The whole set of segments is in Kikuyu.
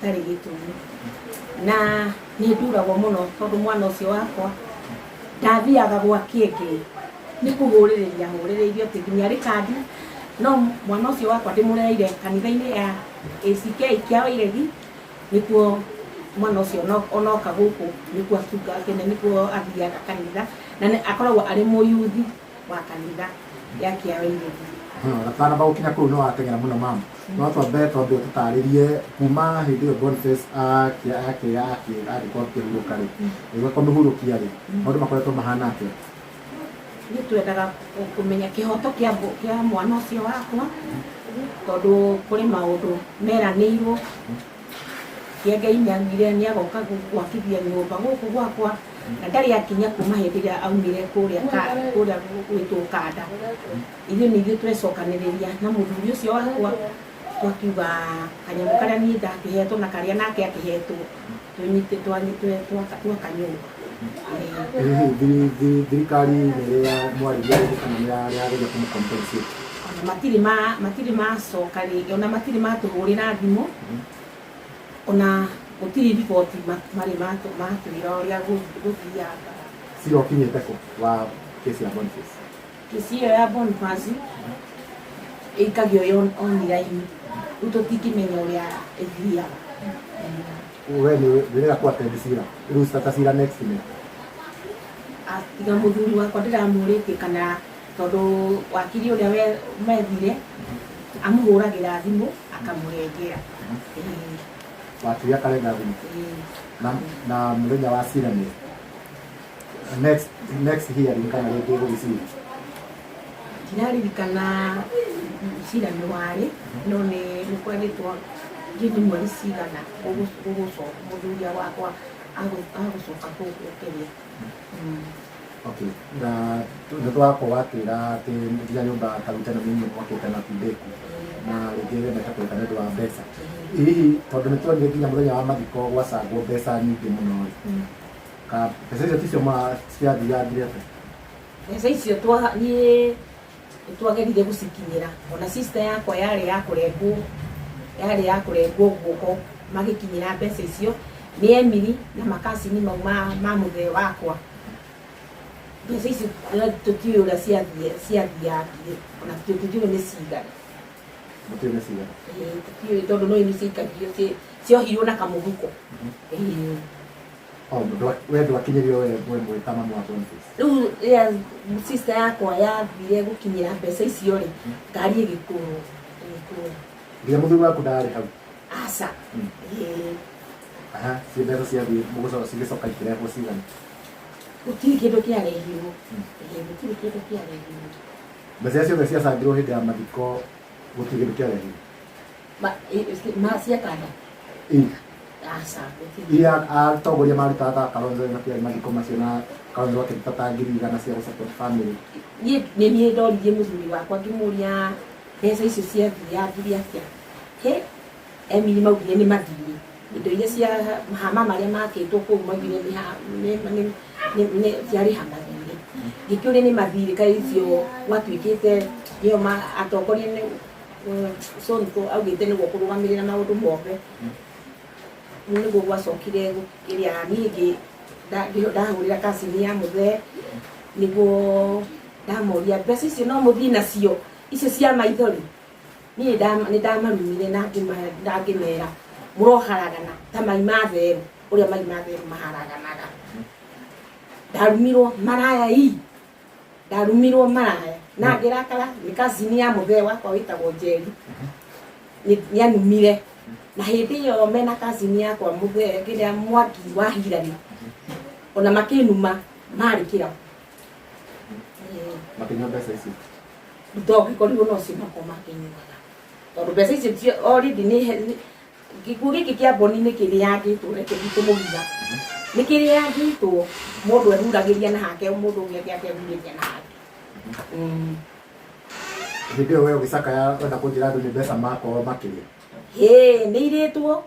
Hatarĩ gĩtũmi. Na nĩ nduragwo mũno tondũ mwana ũcio wakwa ndathiaga gwa kĩengei, nĩ kũhũrĩrĩria hũrĩrĩirio atĩ nginya rĩkandi. No mwana ũcio wakwa ndĩmũrereire kanitha-inĩ ya ACK kĩa Wairegi, nĩkuo mwana ũcio onoka gũkũ nĩkuo atunga nĩkuo athiaga kanitha, na akoragwo arĩ mũyuthi wa kanitha ya kĩa Wairegi. Na tũtanamba gũkinya kũu, nĩ wateng'era mũno, mama, no twambe ũtũtarĩrie kuma hĩndĩ ĩyo Boniface agĩkorwo akĩhurũka rĩ, nĩguo kũmũhurũkia rĩ, maũndũ makoretwo mahana atĩa? Nĩ twendaga kũmenya kĩhoto kĩa mwana ũcio wakwa, tondũ kũrĩ maũndũ meranĩirwo. Kĩengei nĩ augire nĩ agoka gwakithia nyũmba gũkũ gwakwa, na ndarĩ akinya kuma hĩndĩ ĩrĩa aumire kũrĩa gwĩtwo Kanda. Ithuĩ nĩ ithuĩ twecokanĩrĩria na mũthuri ũcio wakwa, twakiuga kanyamũ karĩa niĩ ndakĩhetwo na karĩa nake akĩhetwo, tũnyite twaka nyũmba. Hihi thirikari nĩ ĩrĩa mwarĩria rĩngĩ kana nĩ yageria kũmũ compensate? Ona matirĩ macoka rĩngĩ, ona matirĩ matũhũrĩra thimũ, ona gũtirĩ riboti marĩ matwĩra ũrĩa gũthiaga. Cira ũkinyĩte kũ wa kesi ya Boniface? Kesi ĩyo ya Boniface ĩikagio online, rĩu tũtingĩmenya ũrĩa ĩthiaga. We nĩ wĩrĩga ku attend cira rĩu, ta cira next nĩ? Tiga mũthuri wakwa ndĩramũrĩtie kana, tondũ wakiri ũrĩa methire amũhũragĩra thimũ akamũrengera. Ĩĩ. Wakiri akarenga thimũ? Ĩĩ. Na mũthenya wa cira nĩ next hearing kana rĩngĩ gũgĩcira? Ndiraririkana cira nĩ warĩ, no nĩ kwerĩtwo ndiũĩ nĩ mweri cigana gũgũcoka mũthuri wakwa agũcoka kũrĩa. Okay, na nĩ twakorwo watwĩra atĩ nginya nyũmba ta rĩu teno nĩ inyuĩ mwakĩte na ti ndĩku, na rĩngĩ wendete kũrĩka nĩ ũndũ wa mbeca. Hihi tondũ nĩ tuonire nginya mũthenya wa mathiko gwacangwo mbeca nyingĩ mũno rĩ, ka mbeca icio ticio ciathiangire atĩa? Mbeca icio niĩ nĩ twagerire gũcikinyĩra, ona sister yakwa yarĩ ya kũrengwo guoko magĩkinyĩra mbeca icio nĩ Emily na makacini mau ma mũthee wakwa. Mbeca icio tũtiũĩ ũrĩa ciathiangire, ona tũtiũĩ nĩ cigana. Mũtiũĩ nĩ cigana? Ĩĩ, tũtiũĩ tondũ no nĩ ciaikagio ciohirwo na kamũhuko. Ĩĩ. Oh, we ndwakinyĩrio we mwĩ ta mamu wa Boniface? Rĩu rĩrĩa sister yakwa yathire gũkinyĩra mbeca icio rĩ, ngari ĩgĩkũrwo. Nginya mũthuri waku ndarĩ hau? Aca. Ĩĩ. Aha, ci mbeca ciathiĩ mũgũcoka cigĩcoka ikĩrehwo cigana? Gũtirĩ kĩndũ kĩarehirwo. Ĩĩ, gũtirĩ kĩndũ kĩarehirwo. Mbeca iria ciothe ciacangirwo hĩndĩ ya mathiko, gũtirĩ kĩndũ kĩarehirwo? Ma cia Kanda? Ĩĩ. Aca, gũtirĩ. Iria atongoria marutaga ta Kalonzo matiarĩ mathiko macio, na Kalonzo akĩruta ta 100,000 cia gũ support family? Niĩ nĩ niĩ ndoririe mũthuri wakwa, ngĩmũria mbeca icio ciathiangire atĩa. He Emily maugire nĩ mathirĩ, indo iria cia hama marĩa makĩtwo kũu, maugire nĩ ciarĩha mathirĩ. Ngĩkĩũria nĩ mathirĩ kaĩ icio gwatuĩkĩte nĩo atongoria nĩ Sonko augĩte nĩguo kũrũgamĩrĩra maũndũ mothe, nĩguo gwacokire kĩrĩa. Niĩ ndahũrĩra kacini ya mũthee, nĩguo ndamoria mbeca icio no mũthiĩ nacio icio cia maithori. Niĩ nĩ ndamarumire na ngĩmera mũroharagana ta mai ma therũ, ũrĩa mai ma therũ maharaganaga. Ndarumirwo maraya ii, ndarumirwo maraya na ngĩrakara. Nĩ kazini ya mũthee wakwa wĩtagwo Njeri nĩ anumire, na hĩndĩ ĩyo mena kazini yakwa mũthee kĩrĩa Mwangi wa Hirari, ona makĩnuma marĩ kĩrabu. Makĩnyua mbeca icio? Ndongĩkorirwo no cio makorwo makĩnyuaga, tondũ mbeca icio already nĩ gĩkuũ gĩkĩ kĩa Boni nĩ kĩrĩangĩtwo, reke ndikũmũhitha, nĩ kĩrĩangĩtwo. Mũndũ ehuragĩria na hake, mũndũ ũngĩ angĩ akehurĩria na hake. Hĩndĩ ĩyo we ũgĩcakaya, wenda kũnjĩra andũ nĩ mbeca makorwo makĩrĩa? Hĩ, nĩ irĩtwo.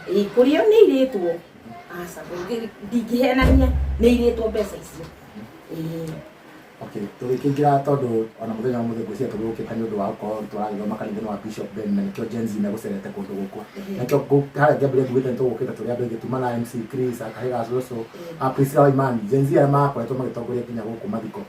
Ĩ, kũrĩo nĩ irĩtwo. Aca, ndingĩhenania, nĩ irĩtwo mbeca icio. Ĩĩ. Okay, tũgĩkĩingĩra tondũ ona mũthenya wa mũthĩ ngwĩciria tũgũkĩte nĩ ũndũ wa gũkorwo tũragĩthoma kanitha-inĩ wa Bishop Ben na nĩkĩo Gen Z megũcerete kũndũ gũkũ. Nĩkĩo harĩa ngĩambĩrĩria ngugĩte nĩ tũgũkĩte tũrĩ andũ aingĩ tuma na MC Chris, Akahĩga Cũcũ, a Priscilla Waimani, Gen Z arĩa makoretwo magĩtongoria nginya gũkũ mathiko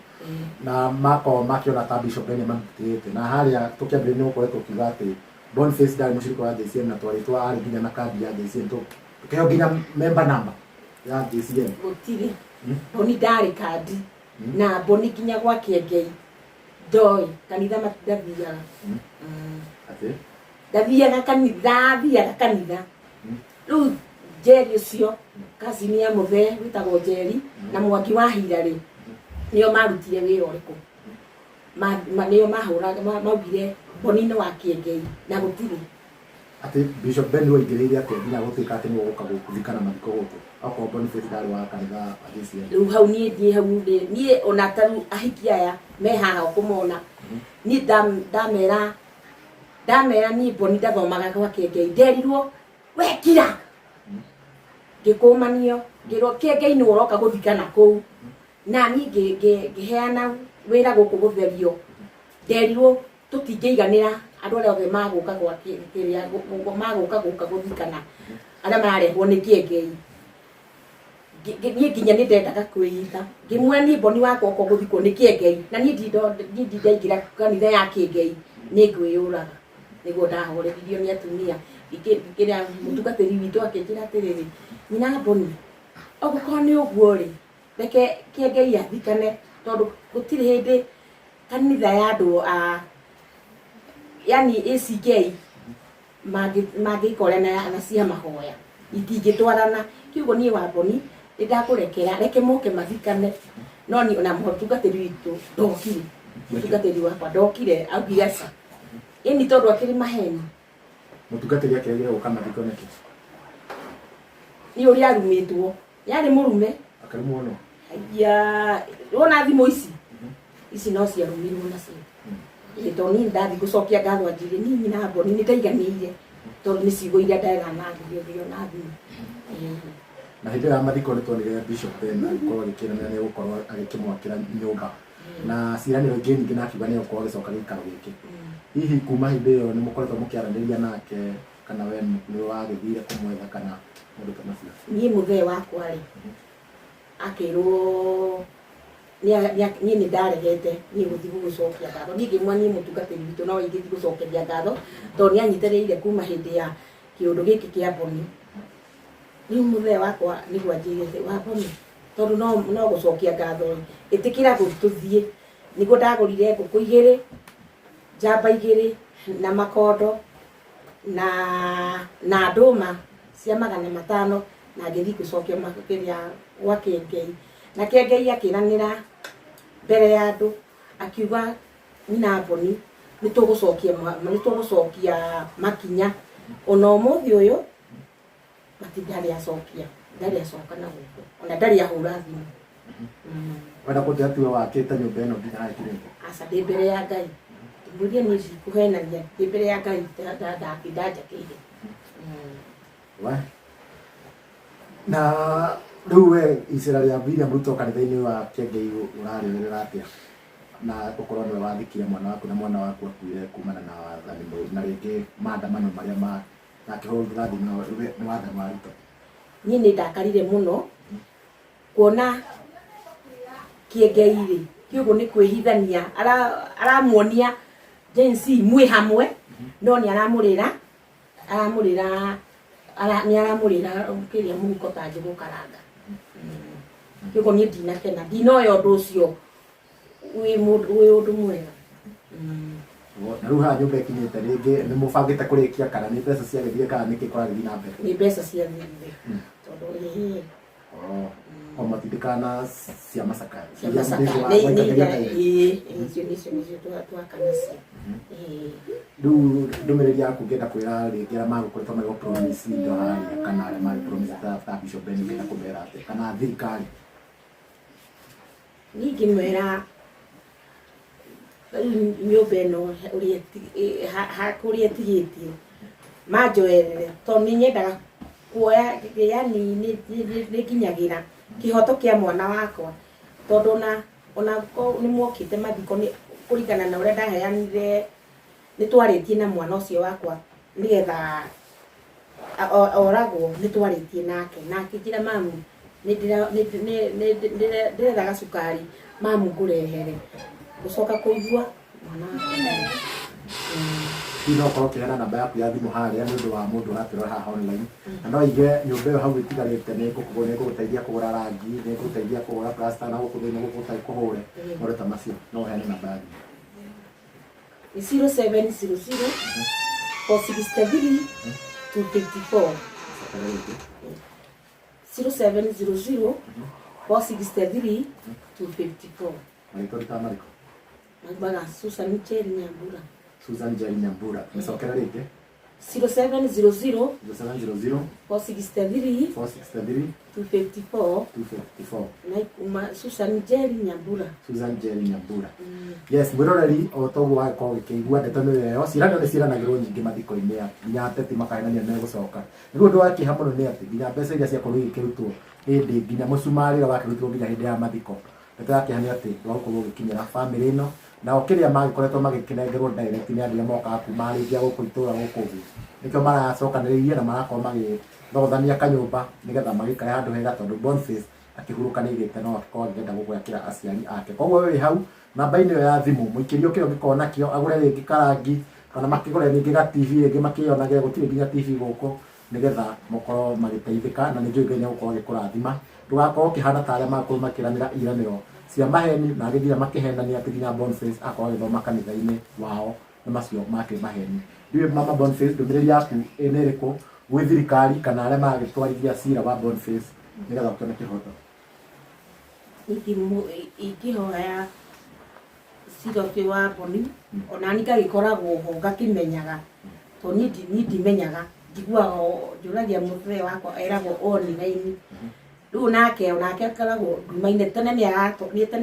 na makorwo makĩona ta Bishop Ben ĩmarutĩte na harĩa tũkĩambĩrĩria nĩ gũkoretwo ũkiuga atĩ Boniface ndarĩ mũcirika wa JCM na twarĩtwo arĩ nginya na kandi ya JCM tũkĩheo nginya member number ya JCM. Gũtirĩ. Boni ndarĩ kandi na Boni nginya gwa Kĩengei ndoĩ kanitha ndathiaga. Atĩ? Ndathiaga kanitha, thiaga kanitha. Rĩu Njeri ũcio cousin ya mũthee wĩtagwo Njeri na Mwangi wa Hira rĩ, nĩo marutire wĩra ũrĩkũ? Nĩo mahũraga, maugire Boni nĩ wa Kĩengei na gũtirĩ. Atĩ Bishop Ben nĩwe waingĩrĩire atĩa nginya gũtuĩka atĩ nĩwe ũgũka gũthikana mathiko gũkũ okorwo Boniface ndarĩ wa kanitha wa JCM? Rĩu hau niĩ niĩ hau niĩ ona ta rĩu ahiki aya me haha ũkũmona, niĩ ndamera ndamera niĩ Boni ndathomaga gwa Kĩengei, nderirwo we kira, ngĩkũmanio ngĩrwo Kĩengei nĩwe ũroka gũthikana kũu, na niĩ ngĩheana wĩra gũkũ gũtherio, nderirwo tũtingĩiganĩra andũ arĩa othe magũka gwa kĩrĩa, magũka gũka gũthikana arĩa mararehwo nĩ Kĩengei. Niĩ nginya nĩ ndendaga kwĩita, ngĩmwĩra niĩ Boni wakwa okorwo gũthikwo nĩ Kĩengei na niĩ ndindaingĩra kanitha ya Kĩengei nĩ ngwĩyũraga. Nĩguo ndahoreririo nĩ atumia. Ngĩra mũtungatĩri witũ akĩnjĩra atĩrĩrĩ, nyina Boni, okorwo nĩ ũguo rĩ, reke Kĩengei athikane tondũ gũtirĩ hĩndĩ kanitha ya andũ a yani ACK mangĩkorana na cia mahoya itingĩtwarana. Kiugo niĩ wa Boni nĩ ndakũrekera, reke moke mathikane. No niĩ ona mũtungatĩri witũ ndokire, mũtungatĩri wakwa ndokire, augire aca ĩni tondũ akĩrĩ maheni. Mũtungatĩri akĩregire gũka mathiko nĩkĩ? Nĩ ũrĩa arumĩtwo, yarĩ mũrume. Akarumwo no? Haiya, wona thimũ ici? Ici no ciarumirwo nacio. Ĩĩ, tondũ niĩ ndathiĩ gũcokia ngatho anjĩrire niĩ nyina Boni nĩ ndaiganĩire tondũ nĩ ciugo iria nderanagĩrio na thimũ. Na hĩndĩ ĩyo ya mathiko nĩ tuonire Bishop Ben agĩkorwo agĩkĩranĩra nĩ egũkorwo agĩkĩmwakĩra nyũmba na ciĩranĩro ingĩ nyingĩ, na akiuga nĩ egũkorwo agĩcoka gĩikaro gĩkĩ. Hihi kuma hĩndĩ ĩyo nĩ mũkoretwo mũkĩaranĩria nake, kana we nĩ wagĩthire kũmwetha kana maũndũ ta macio? Niĩ mũthee wakwa rĩ, akĩrwo niĩ nĩ ndaregete niĩ gũthiĩ gũgũcokia ngatho. Niĩ ngĩmwĩra niĩ mũtungatĩri witũ no ingĩthiĩ gũcokeria ngatho tondũ nĩ anyitĩrĩire kuma hĩndĩ ya kĩũndũ gĩkĩ kĩa Boni. Rĩu mũthee wakwa nĩguo anjĩrĩte wa Boni, tondũ no gũcokia ngatho rĩ, ĩtĩkĩra tũthiĩ. Nĩguo ndagũrire ngũkũ igĩrĩ, njamba igĩrĩ na makondo na ndũma cia 500, na ngĩthiĩ gũcokia kĩrĩa gwa Kĩengei. Na Kĩengei akĩranĩra mbere ya andũ akiuga nyina Boni nĩ tũgũcokia makinya. Ona ũmũthĩ ũyũ ndarĩ acokia, ndarĩ acoka na gũkũ, ona ndarĩ ahũra thimũ. Wenda kũnjĩra tiwe wakĩte nyũmba ĩno nginya haha ĩkinyĩte? Aca, ndĩ mbere ya Ngai. Ngwĩria niĩ ndikũhenania, ndĩ mbere ya Ngai ndanjakĩire. We. Na rĩu we icera rĩa William Ruto kanitha-inĩ wa Kĩengei ũrarĩoerera atĩa? Na ũkorwo nĩwe wathikire mwana waku na mwana waku akuire kumana na wathani mũũru na rĩngĩ maandamano marĩa ma nakĩhũrwo thimũ nĩ wathani wa Ruto. Niĩ nĩ ndakarire mũno kuona Kĩengei rĩ, kĩũguo nĩ kwĩhithania aramuonia Gen Z mwĩ hamwe, no nĩ aramũrĩra, aramũrĩra, nĩ aramũrĩra kĩrĩa mũhuko ta njũgũ karanga. Kĩũguo niĩ ndinakena, ndinoya ũndũ ũcio wĩ ũndũ mwega. Na rĩu haha nyũmba ĩkinyĩte rĩngĩ nĩ mũbangĩte kũrĩkia kana nĩ mbeca ciagĩthire kana nĩkĩ kũragĩthiĩ na mbere? Nĩ mbeca ciathirire tondũ ĩĩ. O matindĩkaga na cia macakaya. Cia macakaya. Nĩ iria ĩĩ, icio nĩcio nĩcio twaka nacio. Ĩĩ. Rĩu ndũmĩrĩri yaku ũngĩenda kwĩra rĩngĩ arĩa magũkoretwo marĩ promise indo harĩa kana arĩa marĩ promise ta Bishop Ben, ũngĩenda kũmera atĩa kana thirikari? Niĩ ingĩmwĩra rĩu nyũmba ĩno ũrĩa kũrĩa ĩtigĩtie manjoerere, tondũ nĩ nyendaga kuoya, yani nĩ nginyagĩra kĩhoto kĩa mwana wakwa, tondũ ona Ona ko nĩ mokĩte mathiko nĩ kũringana na ũrĩa ndaheanire, nĩ twarĩtie na mwana ũcio wakwa nĩgetha oragwo, nĩ twarĩtie nake na akĩnjĩra, "Mamu, nĩ ndĩretha gacukari, mamu, ngũrehere." Gũcoka kũigua mwana wakwa. Hihi no ũkorwo ũkĩheana namba yaku ya thimũ harĩa nĩ ũndũ wa mũndũ ũratwĩrora haha online, na no aige nyũmba ĩyo hau ĩtigarĩte, nĩ ngũgũteithia kũgũra rangi, nĩ ngũgũteithia kũgũra plaster, na gũkũ thĩinĩ gũkũ ũtarĩ kũhũre, maũndũ ta macio, no ũheane namba ya thimũ? Nĩ 0700 463 254. Cokera rĩngĩ. 0700 463 254. Marĩtwa nĩ ta marĩkũ? Maugaga Susan Njeri Nyambura. Susan Njeri Nyambura. Mĩcokera rĩngĩ. 0700 0700 463 463 254. 254. Na ikuma Susan Njeri Nyambura. Susan Njeri Nyambura. Yes, mwĩroreri, o toguo wagĩkorwo ũgĩkĩigua, ndeto nĩyo ĩyo. Ciĩranĩro nĩ ciĩranagĩrwo nyingĩ mathiko-inĩ, nginya ateti makahenania megũcoka. Rĩu ũndũ wa kĩeha mũno nĩ atĩ nginya mbeca iria ciakorwo igĩkĩrutwo hĩndĩ, nginya mũcumarĩ ũrĩa wakĩrutirwo nginya hĩndĩ ya mathiko, ndeto ya kĩeha nĩ atĩ ndwagũkorwo ũgĩkinyĩra bamĩrĩ ĩno. Nao kĩrĩa magĩkoretwo magĩkĩnengerwo direct nĩ andũ arĩa mokaga kuma rĩngĩ a gũkũ itũra gũkũ ũguo, nĩkĩo maracokanĩrĩirie na marakorwo magĩthogothania kanyũmba nĩgetha magĩikare handũ hega, tondũ Boniface akĩhurũka nĩ aigĩte no akĩkorwo akĩenda gũgwakĩra aciari ake. Koguo we wĩ hau namba-inĩ ĩyo ya thimũ, mũikĩrio kĩrĩa ũngĩkorwo nakĩo, agũre rĩngĩ karangi kana makĩgũre rĩngĩ ga TV rĩngĩ, makĩyonage gũtirĩ nginya TV gũkũ, nĩgetha mũkorwo magĩteithĩka. Na nĩ njũĩ Ngai nĩegũkorwo agĩkũrathima, ndũgakorwo ũkĩhana ta arĩa magakorwo makĩranĩra iranĩro cia maheni na angĩ nginya makĩhenania atĩ nginya Boniface akorwo agĩthoma kanitha-inĩ wao, nĩ macio makĩrĩ maheni. Ndiũĩ, mama Boniface, ndũmĩrĩri yaku nĩ ĩrĩkũ gwĩ thirikari kana arĩa maragĩtwarithia cira wa Boniface nĩgetha ũkĩone kĩhoto? Ingĩhoya cira ũcio wa Boni ona ni ngagĩkoragwo ho ngakĩmenyaga, tondũ niĩ ndimenyaga, njiguaga njũragia mũthee wakwa, eragwo online. Rĩu nake onake akoragwo nduma-inĩ. Tene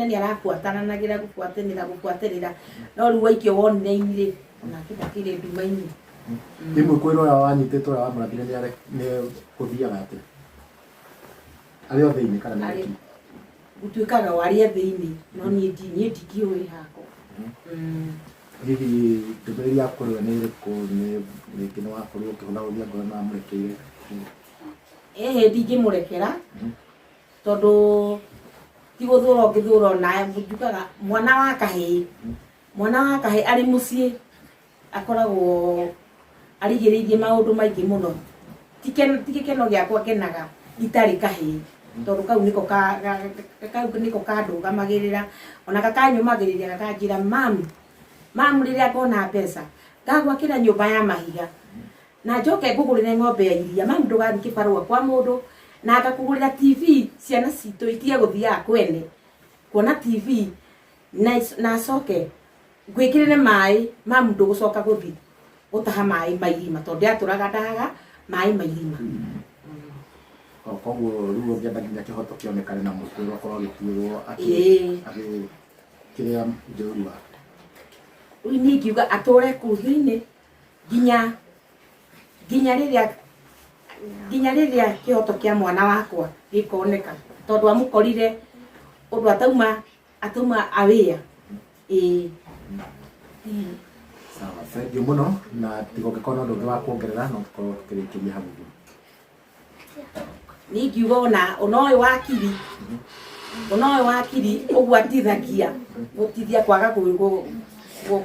nĩ arabuatananagĩra gũbuatĩrĩra, no rĩu waikio online rĩ, onake ndakĩrĩ nduma-inĩ. Rĩmwe kwĩra ũrĩa wanyitĩtwo, ũrĩa wamũrathire, nĩ gũthiaga atĩa? Arĩ o thĩinĩ kana nĩ kĩ? Gũtuĩkaga o arĩa thĩinĩ, no niĩ ndikĩũĩ hakwa. Hihi ndũmĩrĩri yaku kũrĩ we nĩ ĩrĩkũ? Nĩ rĩngĩ nĩ wakorirwo ũkĩhũthahũthia ngoro na wamũrekeire? Ĩhĩ, ndingĩmũrekera, tondũ ti gũthũra ũngĩthũra ona njugaga mwana wa kahĩĩ arĩ mũciĩ akoragwo arigĩrĩirie maũndũ maingĩ mũno. Ti gĩkeno gĩakwa ngenaga itarĩ kahĩĩ, tondũ kau nĩko kau nĩko kandũgamagĩrĩra, ona gakanyũmagĩrĩria, gakanjĩra, "Mamu, mamu, rĩrĩa ngona mbeca ngagwakĩra nyũmba ya mahiga na njoke ngũgũrĩre ng'ombe ya iria. Mamu, ndũgathiĩ kĩbarũa kwa mũndũ, na ngakũgũrĩra TV, ciana citũ itige gũthiaga kwene kuona TV, na acoke ngwĩkĩrĩre maĩ. Mamu, ndũgũcoka gũthiĩ gũtaha maĩ ma irima," tondũ ndĩratũraga ndahaga maĩ ma irima. O, koguo rĩu ũngĩenda nginya kĩhoto kĩonekane na mũkwĩrwo akorwo agĩtuĩrwo agĩ kĩrĩa njũru wake. Rĩu niĩ ingiuga atũre kũu thĩinĩ nginya rĩrĩa kĩhoto kĩa mwana wakwa gĩkoneka, tondũ amũkorire ũndũ atauma awĩa, ĩĩ. Sawa, thank you mũno, na tiga ũngĩkorwo na ũndũ ũngĩ wa kuongerera, no tũkorwo tũkĩrĩkĩria hau ũguo. Niĩ ingiuga ona ũyũ wakiri ũguo atithagia gũtithia kwaga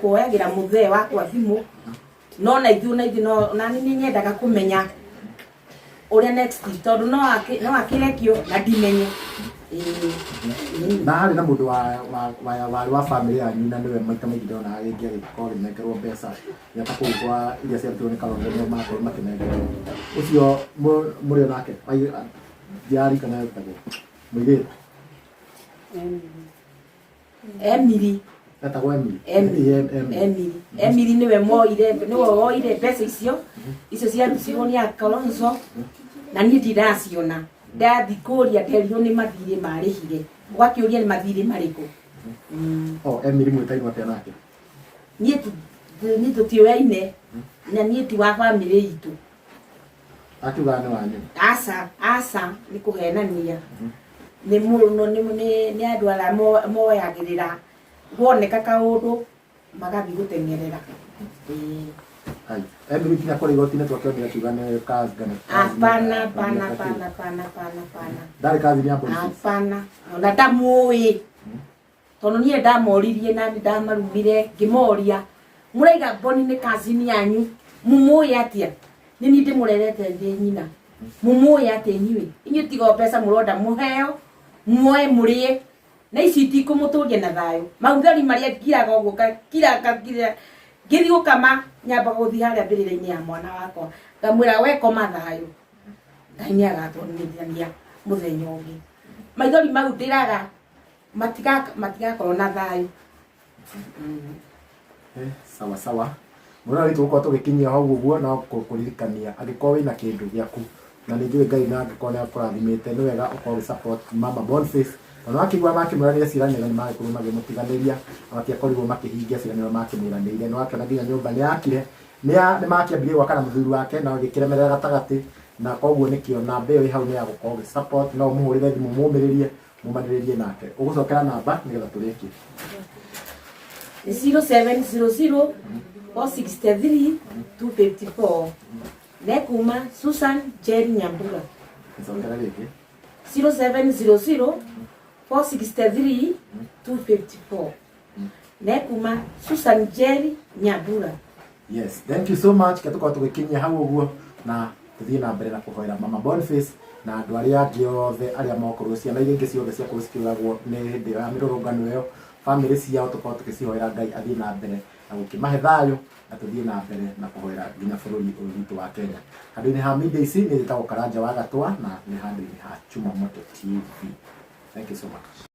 kuoyagĩra mũthee wakwa thimũ, no na ithuĩ no nani nĩ nyendaga kũmenya ũrĩa next, tondũ no akĩrekio na ndimenye, ĩĩ. Na harĩ na mũndũ warĩ wa bamĩrĩ yanyu, na nĩwe maita maingĩ ndĩronaga rĩngĩ agĩkorwo agĩnengerwo mbeca nginya ta kũu kwa iria ciarutirwo nĩ Kalonzo, nĩo makorwo makĩnengerwo. Ũcio mũrĩ o nake ndiarikana etagwo mũirĩtu. Emily. Etagwo Emily. Emily. Emily. Emily, Emily nĩwe woire mbeca icio ciarutirwo nĩ Kalonzo, na niĩ ndiraciona. Ndathi kũria, nderirwo nĩ mathirĩ marĩhire, ũgakĩũria nĩ mathirĩ marĩkũ. O Emily mwĩtainwo atĩa nake? Niĩ tũtiũyaine, na niĩ ti wa bamĩrĩ itũ. Akiugaga nĩ wanyu. Aca, aca, nĩ kũhenania. Nĩ mũno nĩ andũ arĩa moyagĩrĩra woneka kaũndũ magathiĩ gũteng'erera. Ĩĩ. Ai, Emily nginya kũrĩa igoti-inĩ twakĩonire akiuga nĩ cousin. Hapana, pana, pana, pana, pana, pana. Ndarĩ cousin ya Boniface. Hapana, ona ndamũĩ. Tondũ niĩ ndamoririe na nĩ ndamarumire ngĩmoria, mũraiga Boni nĩ cousin yanyu, mũmũĩ atĩa? Nĩ niĩ ndĩmũrerete ndĩ nyina. Mũmũĩ atĩa inyuĩ? Inyuĩ tiga o mbeca mũronda mũheo, muoe mũrĩe. Na ici itikũmũtũria na thayũ. Maithori marĩa ngiraga ũguo ngakira ngakira. Ngĩthiĩ gũkama nyambaga gũthiĩ harĩa mbĩrĩra-inĩ ya mwana wakwa. Ngamwĩra we koma thayũ. Ngai nĩ agatuonithania mũthenya ũngĩ. Maithori mau ndĩraga matigakorwo na thayũ. Sawa sawa. Mũrora witũ gũkorwo tũgĩkinyia hau ũguo no kũririkania angĩkorwo wĩna kĩndũ gĩaku na nĩ njũĩ Ngai na angĩkorwo nĩ akũrathimĩte nĩ wega ũkorwo ũgĩ support Mama Boniface tondũ wakĩigua makĩmwĩranĩra ciĩranĩro nĩ magĩkorirwo magĩmũtiganĩria na matiakorirwo makĩhingia ciĩranĩro makĩmwĩranĩire. Nĩ wakĩona nginya nyũmba nĩ yakire nĩ makĩambirie gwaka na mũthuri wake na gĩkĩremerera gatagatĩ na koguo nĩkĩo namba ĩyo ĩ hau nĩ ya gũkorwo ũgĩ support no ũmũhũrĩre thimũ mũmĩrĩrie mumanĩrĩrie nake. Ũgũcokera namba nĩgetha tũrĩkie. 0700 463 254 nekuma Susan Jerry Nyambura. Cokera rĩngĩ. 0700 463 254 nekuma Susan Jerry Nyambura. Yes, thank you so much. Ke tũkorwo tũgĩkinyia hau ũguo na tũthiĩ na mbere na kũhoera Mama Boniface na andũ arĩa angĩ othe arĩa mokorwo ciana iria ingĩ ciothe ciakorwo cikĩũragwo nĩ hĩndĩ ĩyo ya mĩrũrũngano ĩyo, bamĩrĩ ciao tũkorwo tũgĩcihoera Ngai athiĩ na mbere na gũkĩmahe thayũ na tũthiĩ na mbere na kũhoera nginya bũrũri ũyũ witũ wa Kenya. Handũ-inĩ ha media ici nĩ njĩtagwo Karanja wa Gatwa na nĩ handũ-inĩ ha Chuma Moto TV. Thank you so much.